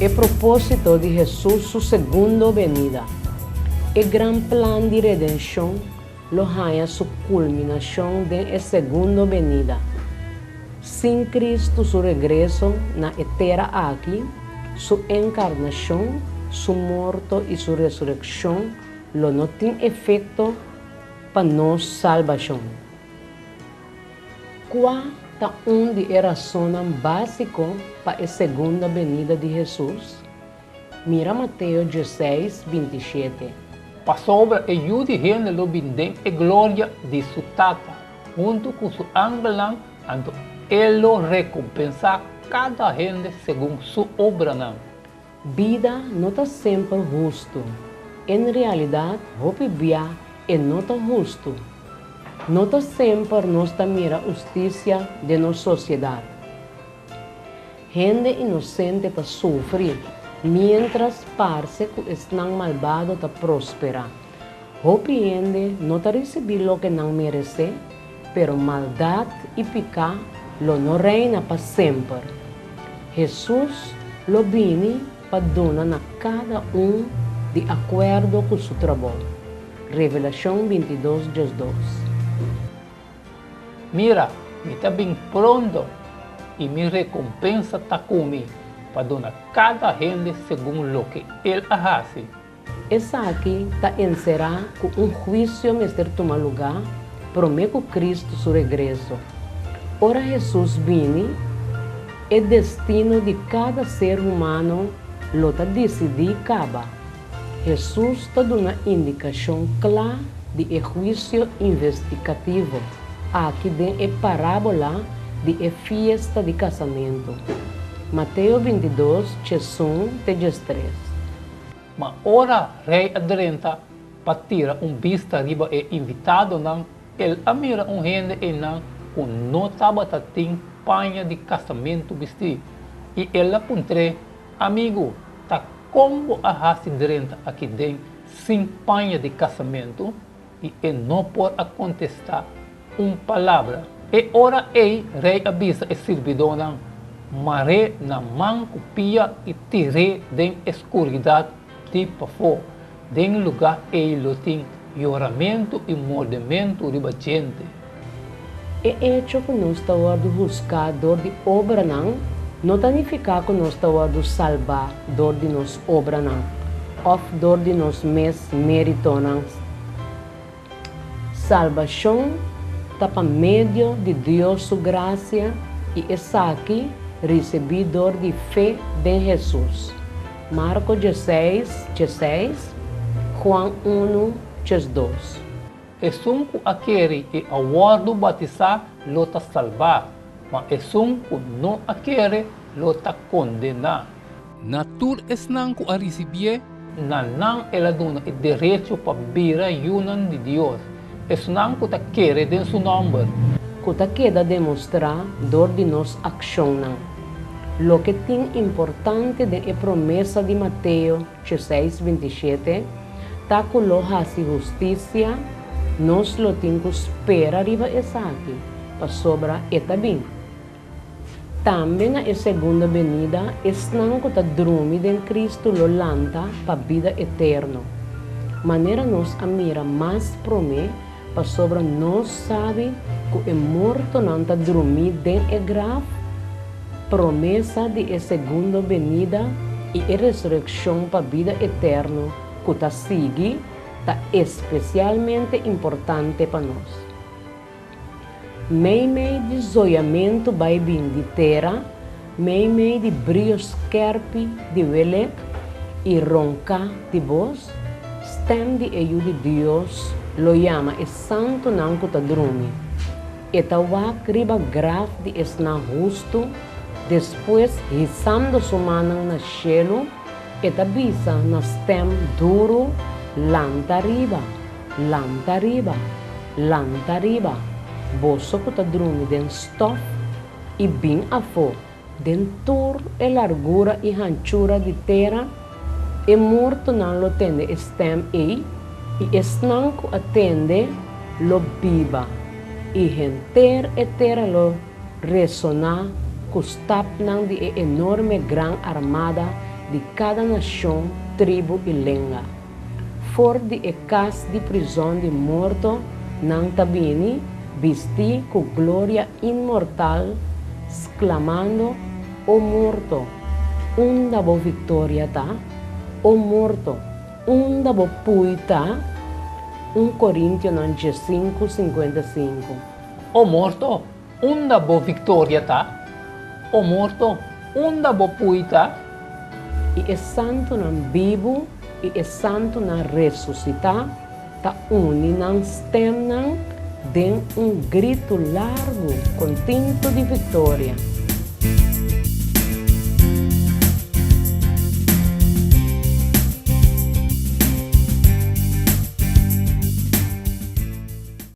E propósito di Hesus su segundo benida. E gran plan di redenshon lo haña su kulminashon den e segundo benida. Sin Kristu su regreso na e tera aki, su enkarnashon, su morto i su resurekshon lo no tin efekto pa nos salbashon. Kua ta un di e rasonnan básiko pa e segunda benida di Hesus? Mira Mateo dieseis, bintishete. Pasobra e Yu di hende lo bin den e gloria di su Tata huntu ku su angelnan, anto e lo rekompensá kada hende segun su obranan. Bida no ta semper hustu. En realidat, hopi bia e no ta hustu. No ta semper nos ta mira hustisia den nos sosiedat. Hende inosente ta sufri, miéntras parse ku esnan malbado ta prosperá. Hopi hende no ta risibí loke nan meresé, pero maldat i piká lo no reina pa semper. Hesus lo bini pa duna na kada un di akuerdo ku su trabou. Revelashon bintidos diesdos. Mira, mi ta bin pronto, i mi rekompensa ta ku mi, pa duna kada hende segun loke el a hasi. Esaki ta enserá ku un huisio mester tuma lugá promé ku Kristu su regreso. Ora Hesus bini, e destino di kada ser humano lo ta disidí kaba. Hesus ta duna indikashon kla di e huisio investigativo aki den e parábola di e fiesta di kasamentu. Mateo bintidos, diesun te diestres. Ma ora rei a drenta pa tira un bista riba e invitadonan, el a mira un hende einan ku no tabata tin paña di kasamentu bistí, i el a puntr'é, Amigu, ta kon bo a hasi drenta aki den sin paña di kasamentu? I e no por a kontestá un palabra. E ora ei rei a bisa e sirbidónan, Mar'é na man ku pia i tir'é den e skuridat di pafó. Den lugá ei lo tin yoramentu i mordementu riba djente. E echo ku nos ta wòrdu husgá dor di obranan no ta nifiká ku nos ta wòrdu salbá dor di nos obranan òf dor di nos mes méritonan. Salbashon ta pa medio di Dios su grasia i esaki risibí dor di fe den Hesus. Marko dieseis, dieseis, Juan unu, diesdos. Esun ku a kere i a wòrdu batisá lo ta salbá, ma esun ku no a kere lo ta kondená. Na tur esnan ku a risibié. Na nan el a duna e derecho pa bira yunan di Dios, esnan ku ta kere den su nòmber. Ku ta keda demostrá dor di nos akshonnan. Loke tin importante den e promesa di Mateo dieseis bintishete ta ku lo hasi hustisia, nos lo tin ku spera riba esaki, pasobra e ta bin. Tambe na e segunda benida, esnan ku ta drumi den Kristu lo lanta pa bida eterno. Manera nos a mira mas promé, pasobra nos sabi ku e mortonan ta drumí den e graf, promesa di e segundo benida i e resurekshon pa bida eterno ku ta sigui ta espesialmente importante pa nos. Meimei di zoyamentu bai bin di tera, meimei di brio skerpi di welek i ronká di bos, stèm di e Yu di Dios lo yama e santunan ku ta drumi. E ta wak riba graf di esnan hustu, despues hisando su mannan na shelu, e ta bisa na stèm duru, Lanta riba! Lanta riba, lanta riba, boso ku ta drumi den stòf i bin afó den tur e largura i hanchura di tera, e mortonan lo tende e stèm ei, i esnan ku a tende lo biba, i henter e tera lo resoná ku stapnan di e enorme gran armada di kada nashon, tribu i lenga. For di e kas di prizòn di morto nan ta bini, bistí ku gloria inmortal, sklamando, O morto, unda bo viktoria ta? O morto, unda bo pui ta? Un Korintionan diesinku, 55. O morto, unda bo viktoria ta? O morto, unda bo pui ta? I e santunan bibu i e santunan resusitá ta uni nan stèmnan den un gritu largu kontintu di viktoria.